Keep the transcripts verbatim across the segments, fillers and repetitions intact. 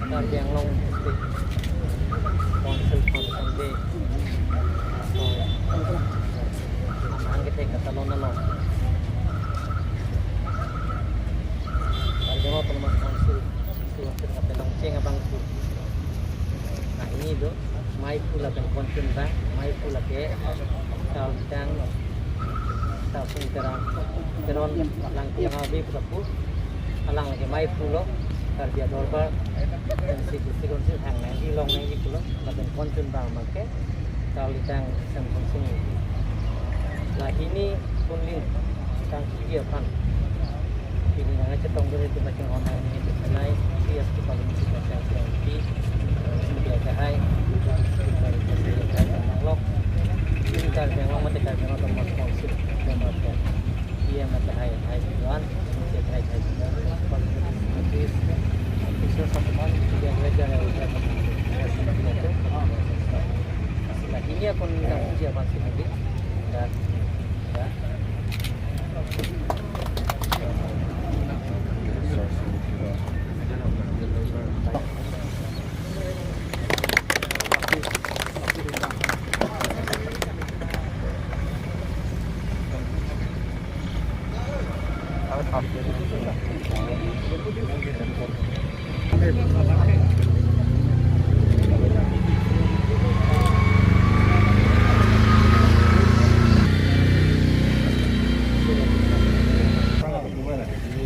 Karbi Anglong District Council Foundation Day. So, ang kita katalon along. Karbi Anglong Autonomous Council, Council of Karbi Anglong cheng abang tu. Nah, ini do, maiphu lapen konchun bang, maiphu lake, Saldang, Sasung Terang, Teron, Langkung Habe, Prapu, alang lake maiphu lo, Karbi Adorbar, M C District Council, hang nangji long nangji pulo, lapen konchun bang make, Saldang, Samson Sing. Lahini, Kunling, Kangki aphan. Pini nangchetong duri tu macam online ini tu selai, P S T paling kita cari yang di, eh, media kahai, media kahai tentang lok, ini kan memang mati kan memang teman kongsi, teman kongsi. Iya mati hai, hai tuan, media kahai, hai tuan, paling penting, official satu kali, media belajar yang udah itu. Nah, ini akun yang uji apa sih lagi? Dan, ya.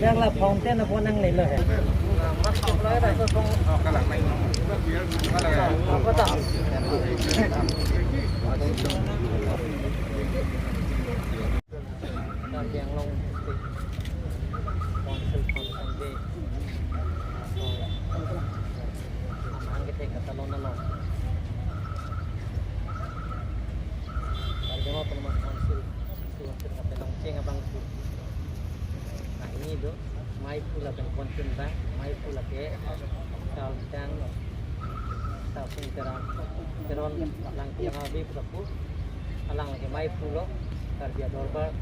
Yang la fountain apa nang lelo he? Apa ta? Karbi Anglong District Council Foundation Day. So, ang kita katalon along. Karbi Anglong Autonomous Council, Council of Karbi Anglong cheng abang tu. Nah, ini do, maiphu lapen konchun bang, maiphu lake, Saldang, Sasung Terang, Teron, Langkung Habe, Prapu, alang lake maiphu lo, Karbi Adorbar,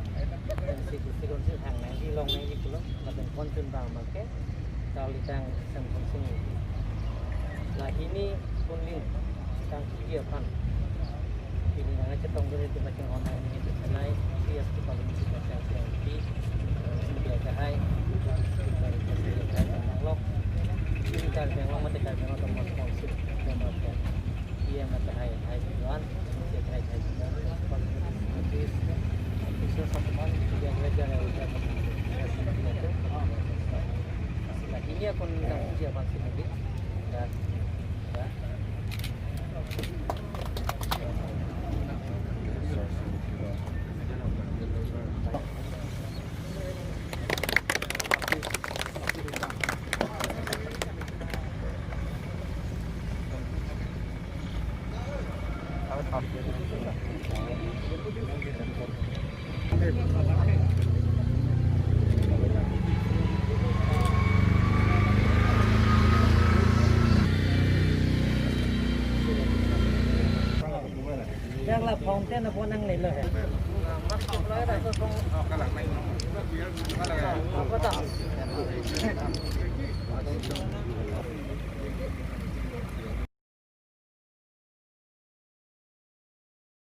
M C District Council, hang nangji long nangji pulo, lapen konchun bang make, Saldang, Samson Sing. Lahini, Kunling, Kangki aphan. Pini nangchetong duri tu macam online ini tu selai, P S T paling kita cari yang di, eh, media kahai, media kahai tentang lok, ini kan memang mati kan memang teman kongsi, teman kongsi. Iya mati hai, hai tuan, media kahai, hai tuan, paling penting, official satu kali, media belajar yang udah itu. Nah, ini akun yang uji apa sih lagi? Dan, ya. Yang la fountain apa nang lelo he? Apa ta?